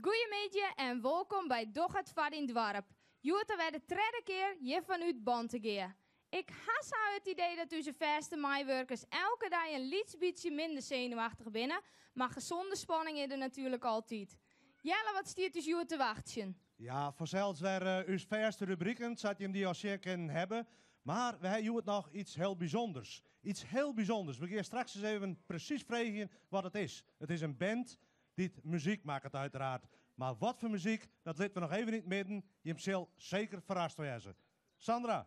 Goeiemiddei en wolkom by Doch it foar dyn doarp. Hjoed alwer de tredde kear hjir fanút Bantegea. Ik ha sa it idee dat ús fêste meiwurkers elke dei in lyts bytsje minder senuwachtich binne, mar gezonde spanning is der natuerlik altyd. Jelle, wat stiet ús hjoed te wachtsjen? Ja, fansels wer ús fêste rubriken, sa't jim dy al sjen kinnen hawwe. Mar we ha hjoed noch iets hiel bysûnders. Iets hiel bysûnders. We gean straks ris even presys freegjen wat it is. It is in band dy't muzyk makket uiteraard. Mar wat foar muzyk, dat litte we noch even yn it midden. Jim sil seker ferrast wêze. Sandra.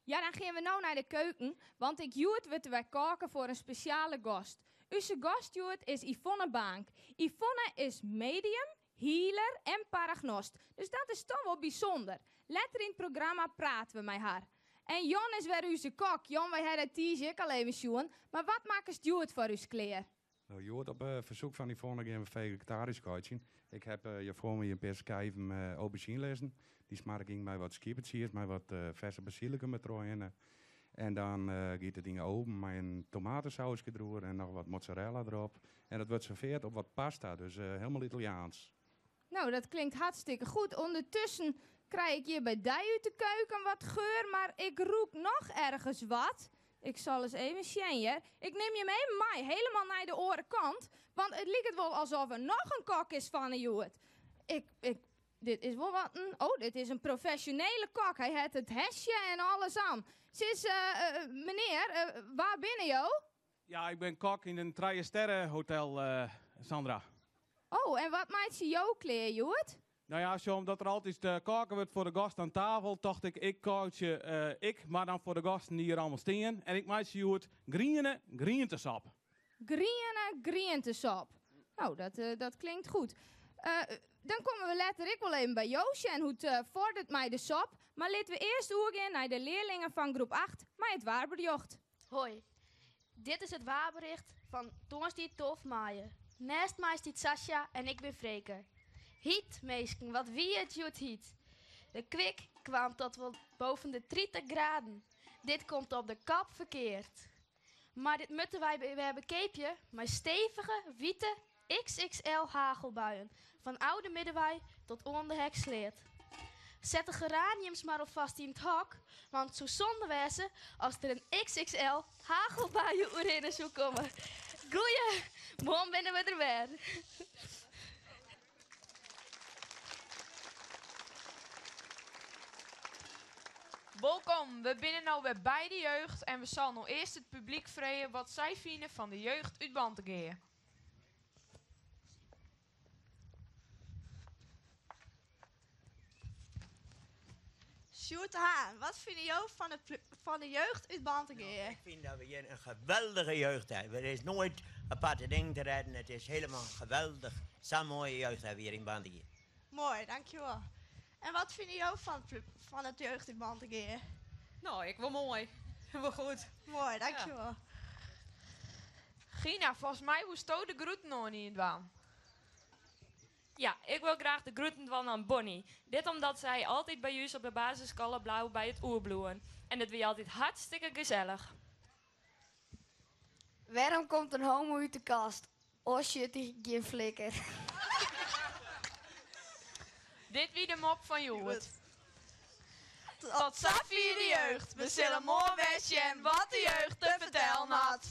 Ja, dan gean we no nei de keuken, want ek hjoed wurdt der wer koke foar in spesjale gast. Us gast hjoed is Yvonne Baank. Yvonne is medium, healer en paragnost. Dus dat is toch wol bysûnder. Letter yn it programma prate we mei har. En Jan is wer ús kok. Jan, wy ha dy tiisdei ek al even sjoen. Mar wat makkest hjoed foar ús klear? No, hjoed op fersyk fan Yvonne gean we fegetarysk koaitsjen. Ik ha hjir foar my in pear skiven aubergine lizzen. Dy smar ik yn mei wat skieppetsiis, mei wat ferse basilikum dertrochhinne. En dan giet it yn de oven mei in tomatesauske deroer en noch wat mozzarella derop. En dat wurdt servearre op wat pasta, dus hielendal Italiaansk. No, dat klinkt hartstikke goed. Undertusken krij ik hjir by dy út de keuken wat geur, mar ik rûk noch ergens wat. Ik sil ris even sjen hjir. Ik nim jim even mei, hielendal nei de oare kant. Want it liket wol asof der noch in kok is fan 'e hjoed. Ik, ik, dit is wol wat in... Oh, dit is in profesjonele kok. Hy hat it hesje en alles oan. Sis, menear, wa binne jo? Ja, ik bin kok yn in trije sterren hotel, Sandra. Oh, en wat meitsje jo klear, hjoed? No ja, sa, omdat der altyd koke wurdt foar de gasten oan tafel, tocht ik, ik koaitsje ek, mar dan foar de gasten dy't hjir allegear stean. En ik meitsje hjoed griene grientesop. Griene grientesop. No, dat, dat klinkt goed. Dan komme we letter ek wol even by jo sjen hoe't it foarderet mei de sop. Mar litte we earst oergean nei de learlingen fan groep 8 mei it waarberjocht. Hoi, dit is it waarberjocht fan tongersdei 12 maaie. Neist my stiet Sascha en ik bin Freke. Hyt, minsken, wat wie it hjoed hyt. De kwik kaam tot wol boppe de 30 graden. Dit komt op de kop ferkeard. Mar dit moatte wy wer bekeapje mei stevige, wite XXL hagelbuien. Fan Oude Middenwei tot oan de Heksleat. Set de geraniums mar alfêst yn it hok, want it soe sonde wêze as der in XXL hagelbui oerhinne soe komme. Goeie, moarn binne we der wer. Wolkom, we binne no wer by de jeugd en we sille no earst it publyk freegje wat sy fine fan de jeugd út Bantegea. Sjoerd de Haan, wat fine jo fan de, fan de jeugd út Bantegea? Ik fyn dat we hjir in geweldige jeugd hawwe. Der is noait aparte dingen te rêden. It is hielendal geweldich. Sa'n moaie jeugd hawwe we hjir yn Bantegea. Moai, dankjewol. En wat fine jo fan, fan it jeugd yn Bantegea? No, ek wol moai. Wol goed. Moai, dankjewol. Gina, folgens my woesto de groeten oan ien dwaan. Ja, ik wol graach de groeten dwaan oan Bonnie. Dit omdat sy altyd by ús op de basisskoalle bleau by it oerbliuwen. En it wie altyd hartstikke gesellich. Wêrom komt in homo út de kast? Oars sjocht hy gjin flikker. Dit wie de mop fan hjoed. Tot safier de jeugd. We sille moarn wer sjen wat de jeugd te fertellen hat.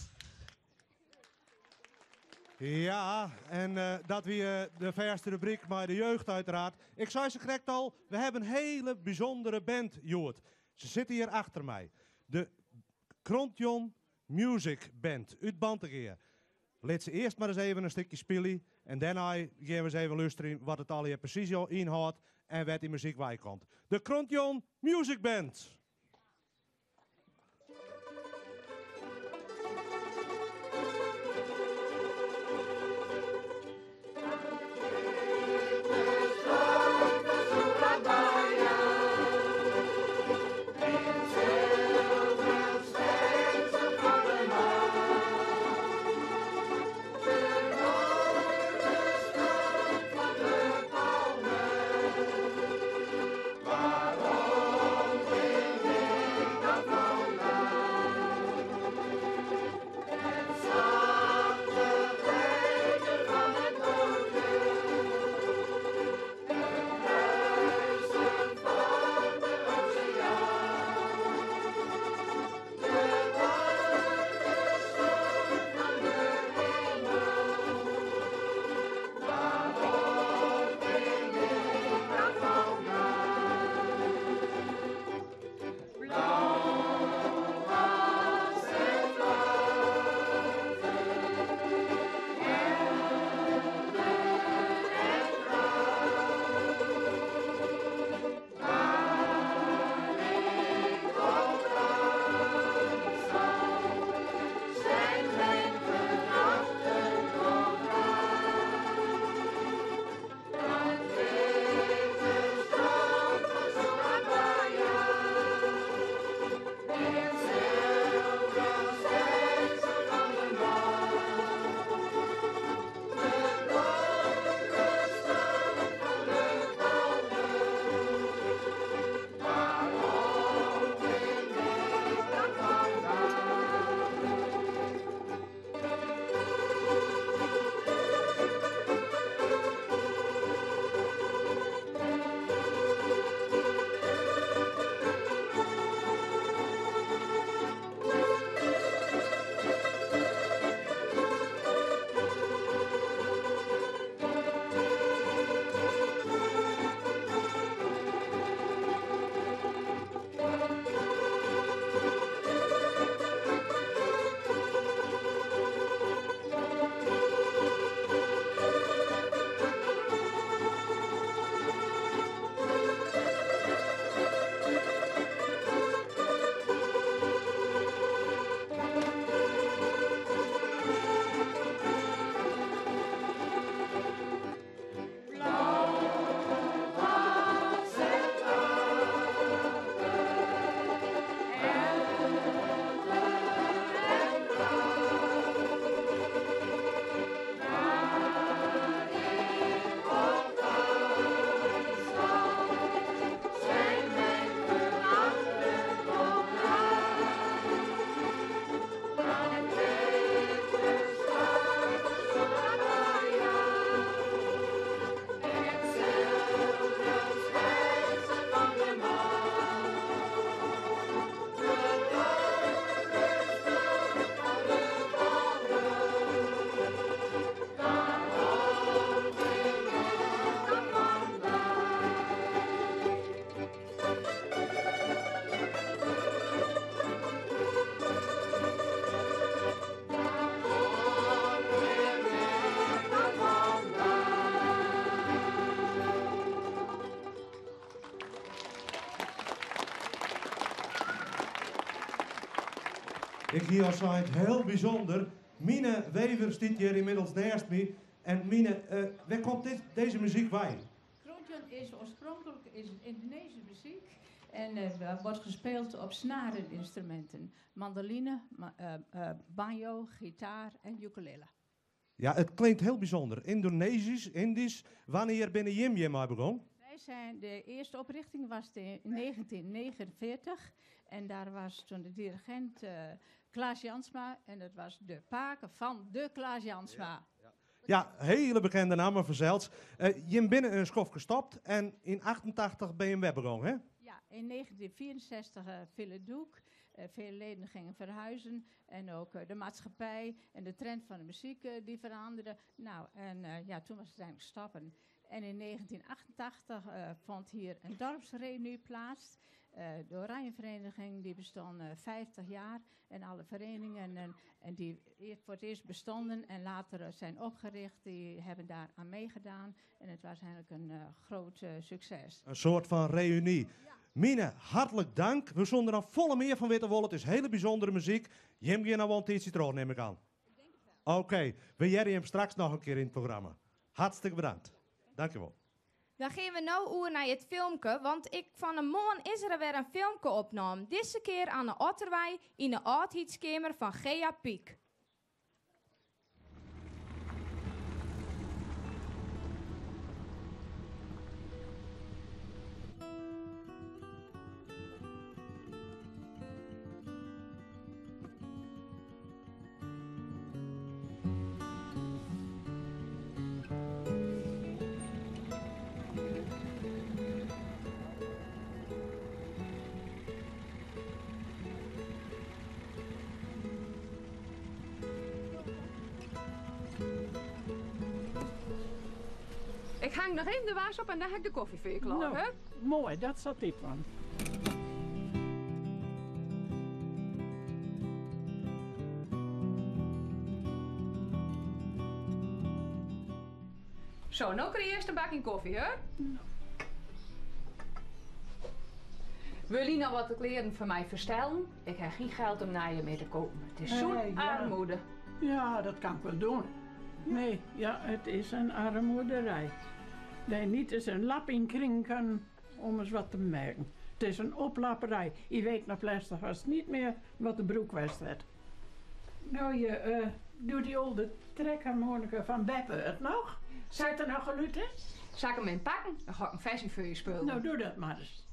Ja, en dat wie de fêste rubryk mei de jeugd uiteraard. Ik sei sakrekt al, we hawwe in hiele bysûndere band hjoed. Se sitte hjir achter my. De Krontjon Music Band út Bantegea. Lit se earst mar ris even in stikje spylje en dêrnei gean we ris even lústerjen wat it allegear presys ynhâldt en wêr't dy muzyk wei komt. De Krontjon Music Band. Ik hie al sein, hiel bysûnder. Mine Wever stiet hjir ynmiddels neist my. En Mine, eh, wêr komt dit, dizze muzyk wei? Krontjong is oarspronklik is in Yndonezyske muzyk en uh, wordt gespeeld op snareninstrumenten. Mandoline, ma uh, banjo, gitaar en ukulele. Ja, it klinkt hiel bysûnder. Yndonezysk, Yndysk. Wannear binne jim hjirmei begûn? Wij zijn, de eerste oprichting was in 1949 en daar was toen de dirigent Klaas Jansma en dat was de pake fan de Klaas Jansma. Ja, ja. Ja, hiele bekende namme fansels. Uh, jim binne in skoftke stopt en yn 88 binne jim wer begûn, hè? Ja, in 1964 viel het doek. Vele leden gingen verhuizen en ook de maatschappij en de trend van de muziek die veranderde. Nou, en ja, toen was het eigenlijk stoppen. En in 1988 vond hier een dorpsreunie plaats. De Oranjevereniging die bestond 50 jaar en alle verenigingen en die voor het eerst bestonden en later zijn opgericht, die hebben daar aan meegedaan. En het was eigenlijk een groot succes. In soarte fan reüny. Ja. Mine, hartlik tank. We soene der noch folle mear fan witte wolle. It is hiele bysûndere muzyk. Jim gean no wol in tiidsje troch, nim ik oan. Oké, we hearre jim straks noch in kear yn it programma. Hartstikke bedankt. Dankjewol. Dan gean we no oer nei it filmke, want ek fan 'e moarn is der wer in filmke opnommen. Dizze kear oan de Otterwei yn de âldheidskeamer fan Gea Piek. Ik hang noch even de was op en dan ha ik de kofje foar je klear. No, hè? moai, dat sil ik dwaan. Zo, no krije je earst in bakje kofje, hè? Wil je noch wat de klearen foar my ferstellen? Ik ha gjin jild om nije mear te keapjen. It is zo'n Ja. armoede. Ja, dat kin ik wol dwaan. Nee, ja, it is in armoederij. Dat je net ris in lap yn krijen kin om ris wat te meitsjen. It is in oplapperij. Je wit noch lêstich hast net mear wat de broek west hat. No, je uh, doe dy âlde trekharmoanika fan Beppe it noch? Sit der noch gelûd yn? Sil ik him even pakken? Dan ga ik in ferske foar je spyljen. No, doe dat mar ris.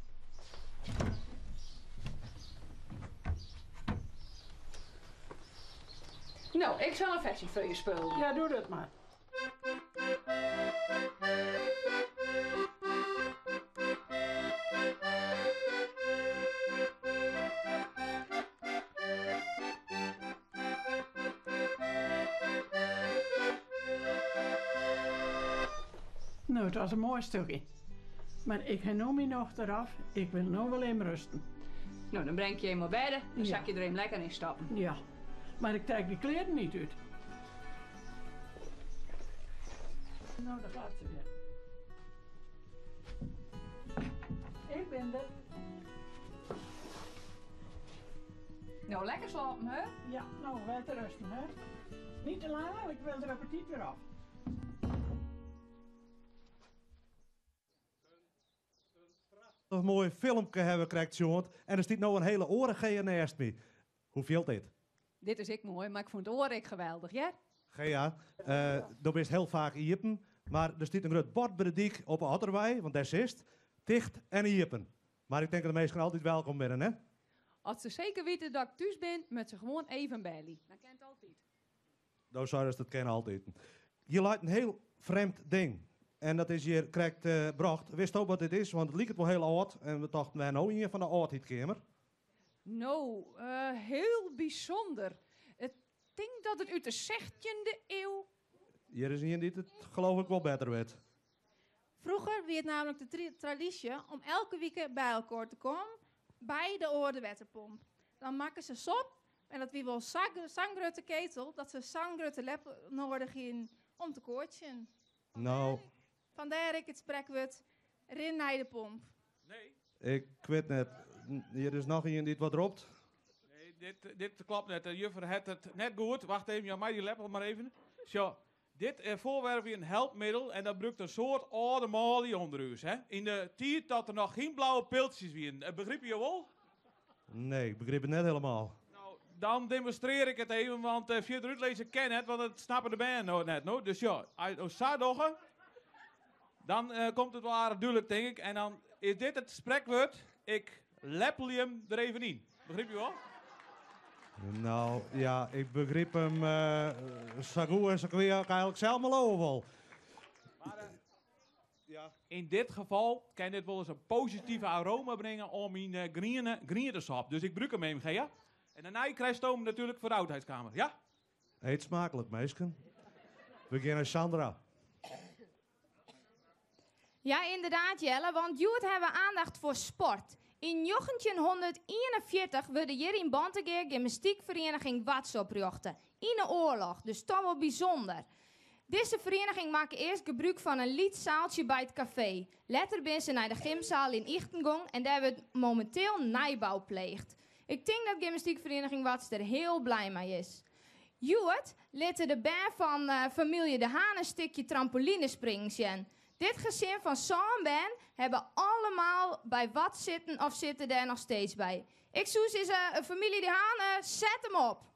No, ik sil in ferske foar je spyljen. Ja, doe dat mar. No, it was in moai stikje. Mar ik ha no myn nocht derôf. Ik wol no wol even rêste. No, dan bring ik je even op bêd. Dan Ja. sil ik je der even lekker yn stoppen. Ja, mar ik trek de klearen net út. No, dêr giet se wer. Ik bin der. No, lekker sliepen, hè? Ja, no, wer te rêsten, hè? Net te lang, want ik wol der appetyt wer ôf. In moai filmke ha we krekt sjoen. En der stiet no in hiele oare Gea neist my. Hoe fielt dit? Dit is ek moai, mar ik fûn it oare ek geweldich, ja? Gea, uh, do bist hiel faak iepen, mar der stiet in grut bord by de dyk op de Otterwei, want dêr sitst, ticht en iepen. Mar ik tink dat de minsken altyd wolkom binne, hè? As se seker witte dat ik thús bin, moatte se gewoan even belje. Dan kin it altyd. No, sorry, dat kin altyd. Hjir leit in hiel frjemd ding. En dat is hjir krekt brocht. Witsto wat dit is? Want it liket wol hiel âld. En we tochten, wer no ien fan de âldheidkeamer. No, hiel bysûnder. Ik tink dat it út de 16e iuw. Hjir is ien dy't it leau ik wol better wit. Froeger wie it namentlik de tradysje om elke wike by elkoar te kommen by de âlde wetterpomp. Dan makken se sop en dat wie wol sa'n grutte ketel dat se sa'n grutte leppel nedich hienen om te koaitsjen. No. Fandêr ek it sprekwurd rin nei de pomp. Ik wit net. Hjir is noch ien dy't wat ropt. Nee, Dit, dit klopt net. De juffer hat it net goed. Wacht even, jou my dy leppel mar even. Sjoch, dit eh, foarwerp wie in helpmiddel en dat brûkt in soad âlde manlju ûnder ús. Hè? Yn de tiid dat der noch gjin blauwe piltsjes wienen. Eh, begripe jo wol? Nee, ik begryp it net hielendal. Dan demonstrear ik it even, want eh, fierder útlizze kin net, want dat snappe de bern no net. No. Dus ja, as jo sa dogge, dan eh, komt it wol aardich dúdlik, tink ik. En dan is dit it sprekwurd, ik leppelje him der even yn. Begrype jo wol? No, ja, ik begryp him eh, sa goed en sa kwea ik eigentlik sels mar leauwe wol. Yn dit gefal kin dit wolris in positive aroma bringe oan myn eh, griene grientesop. Dus ik brûk him even, Gea. En dêrnei krijsto him natuerlik foar de oudheidskamer, ja? Eet smaaklik, minsken. We gean nei Sandra. Ja, ynderdaad Jelle, want hjoed ha we oandacht foar sport. Yn 1941 wurde hjir yn Bantegea gymnastykferieniging Wats oprjochte. Yn 'e oarloch, dus toch wol bysûnder. Dizze ferieniging makke earst gebrûk fan in lyts saaltsje by it kafee. Letter binne se nei de gymsaal yn Ychten gong en dêr wurdt mominteel nijbou pleegd. Ik tink dat gymnastykferieniging Wats der hiel blij mei is. Hjoed litte de bern fan famylje De Haan in stikje trampolinespringen sjen. Dit gesin fan sân bern hawwe allemaal by Wats sitten of sitte dêr noch steeds by. Ik soe sizze, famylje De Haan, set him op!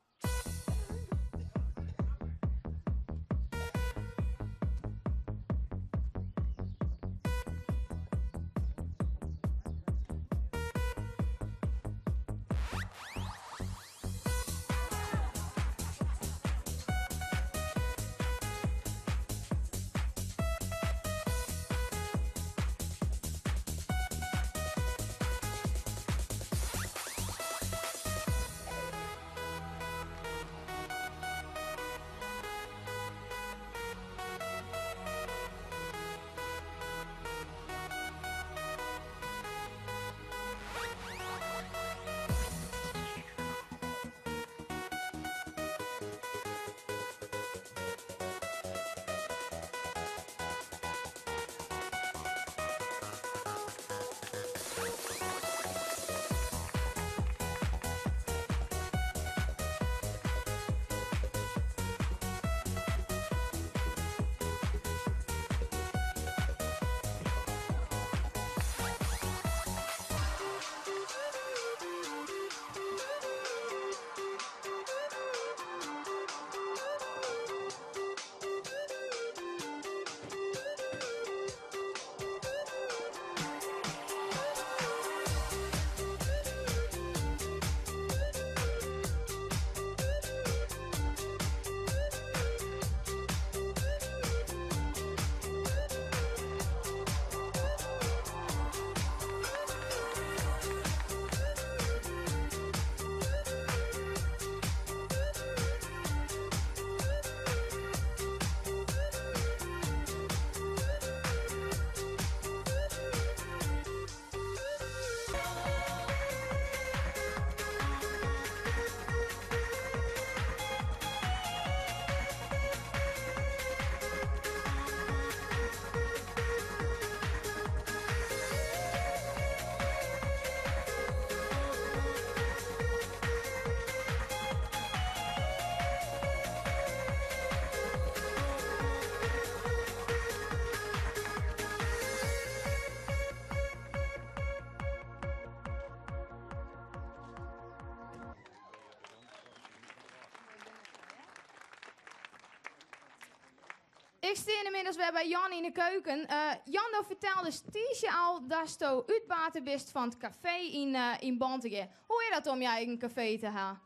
Ik stean ynmiddels wer by Jan yn de keuken. Uh, Jan, do ferteldest tiisdei al datsto útbater bist fan it kafee yn, uh, yn Bantegea. Hoe is dat om je eigen kafee te hawwen?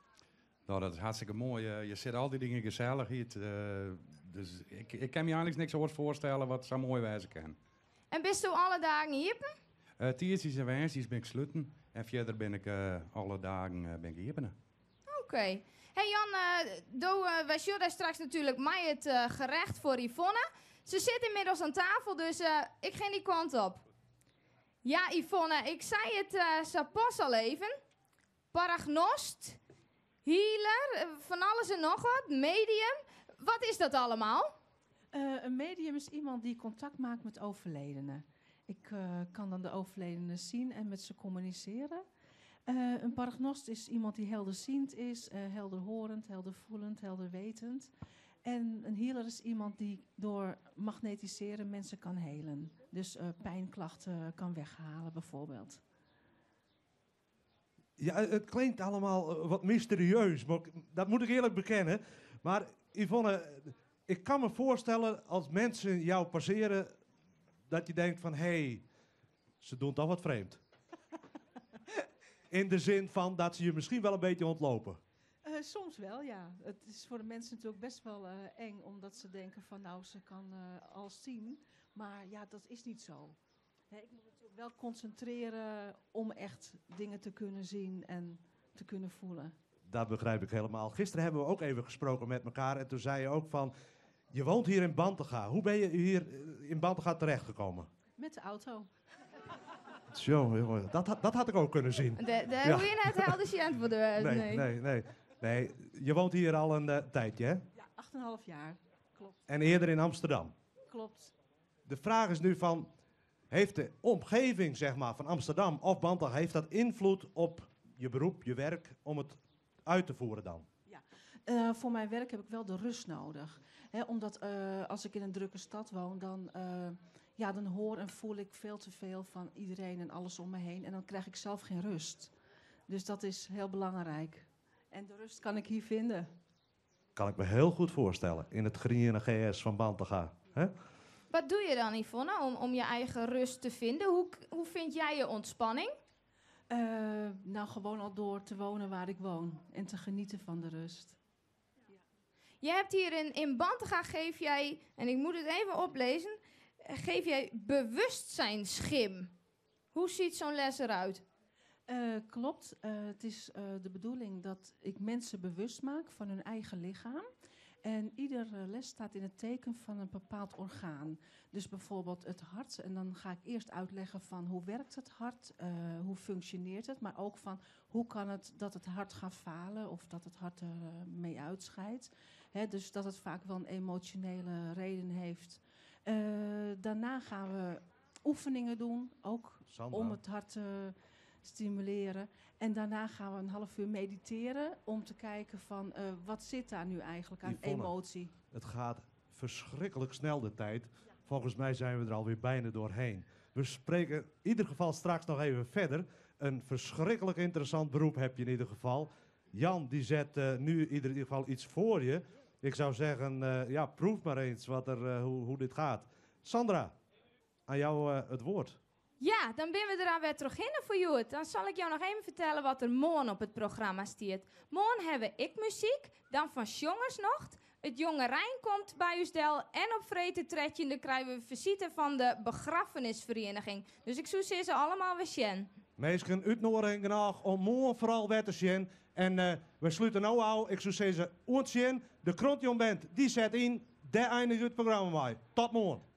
No, dat is hartstikke moai. Eh, je sitte altyd yn gesellichheid. Dus ik, ik kin my eigentlik niks oars foarstelle wat sa moai wêze kin. En bisto alle dagen iepen? Uh, tiisdeis en woansdeis bin ik sluten. En fierder bin ik alle dagen bin ik iepen. Oké. Hey Jan, uh, do, uh, wy sjogge dêr straks natuerlik mei it uh, gerecht foar Yvonne. Se sit ynmiddels oan tafel, dus ik gean dy kant op. Ja, Yvonne, ik sei it sa pas al even. Paragnost, healer, fan alles en noch wat, medium. Wat is dat allemaal? Een medium is iemand die contact maakt met overledenen. Ik kan dan de overledenen zien en met ze communiceren. Eh, een paragnost is iemand die helderziend is, uh, helderhorend, heldervoelend, helderwetend. En een healer is iemand die door magnetiseren mensen kan helen. Dus uh, pijnklachten kan weghalen bijvoorbeeld. Ja, het klinkt allemaal wat mysterieus, maar dat moet ik eerlijk bekennen. Maar Yvonne, ik kan me voorstellen als mensen jou passeren, dat je denkt van, hé, hey, ze doen toch wat vreemd. In de zin van dat ze je misschien wel een beetje ontlopen. Uh, soms wel, ja. Het is voor de mensen natuurlijk best wel uh, eng, omdat ze denken van, nou, ze kan uh, alles zien. Maar ja, dat is niet zo. Hè, ik moet natuurlijk wel concentreren om echt dingen te kunnen zien en te kunnen voelen. Dat begrijp ik helemaal. Gisteren hebben we ook even gesproken met elkaar en toen zei je ook van, je woont hier in Bantega. Hoe ben je hier in Bantega terechtgekomen? Met de auto. Zo, jongen, dat, had, dat had ik ook kunnen zien. De, de ja. hoe je net helder antwoorden. Nee, nee, nee, nee. Je woont hier al een uh, tijdje, hè? Ja, 8,5 jaar. Klopt. En eerder in Amsterdam? Klopt. De vraag is nu van, heeft de omgeving zeg maar, van Amsterdam of Bantega, heeft dat invloed op je beroep, je werk, om het uit te voeren dan? Ja, uh, voor mijn werk heb ik wel de rust nodig. He, omdat uh, als ik in een drukke stad woon, dan, uh, ja, dan hoor en voel ik veel te veel van iedereen en alles om me heen. En dan krijg ik zelf geen rust. Dus dat is heel belangrijk. En de rust kan ik hier vinden. Kan ik me heel goed voorstellen, in het groene GS van Bantega. Hè? Wat doe je dan, Yvonne, om, om je eigen rust te vinden? Hoe, hoe vind jij je ontspanning? Uh, nou, gewoon al door te wonen waar ik woon en te genieten van de rust. Je hebt hier in, in Bantega geef jij, en ik moet het even oplezen, geef jij bewustzijnsschim. Hoe ziet zo'n les eruit? Uh, klopt. Uh, het is uh, de bedoeling dat ik mensen bewust maak van hun eigen lichaam. En iedere les staat in het teken van een bepaald orgaan. Dus bijvoorbeeld het hart. En dan ga ik eerst uitleggen van hoe werkt het hart, uh, hoe functioneert het. Maar ook van hoe kan het dat het hart gaat falen of dat het hart er uh, mee uitscheidt. Hè, dus dat het vaak wel een emotionele reden heeft. Uh, daarna gaan we oefeningen doen, ook Sandra. om het hart te stimuleren. En daarna gaan we een half uur mediteren om te kijken van uh, wat zit daar nu eigenlijk aan Yvonne, emotie. Het gaat verschrikkelijk snel de tijd. Ja. Volgens mij zijn we er alweer bijna doorheen. We spreken in ieder geval straks nog even verder. Een verschrikkelijk interessant beroep heb je in ieder geval. Jan die zet uh, nu in ieder geval iets voor je. Ik zou zeggen, uh, ja, proef maar eens wat er, uh, hoe, hoe dit gaat. Sandra, aan jou uh, het woord. Ja, dan ben we eraan weer terug in voor jou. Dan zal ik jou nog even vertellen wat er morgen op het programma staat. Morgen hebben we ik muziek, dan van Jongersnocht. Het Jonge Rijn komt bij ons del en op Vreten Tredje dan krijgen we visite van de begrafenisvereniging. Dus ik zou ze allemaal weer zien. Meesken uitnodigen graag om morgen vooral weer te zien. En uh, we sluiten nou al. Ik zou zeggen, zien. De Krontjon Band, die zet in. Daar eindigt het programma mee. Tot morgen.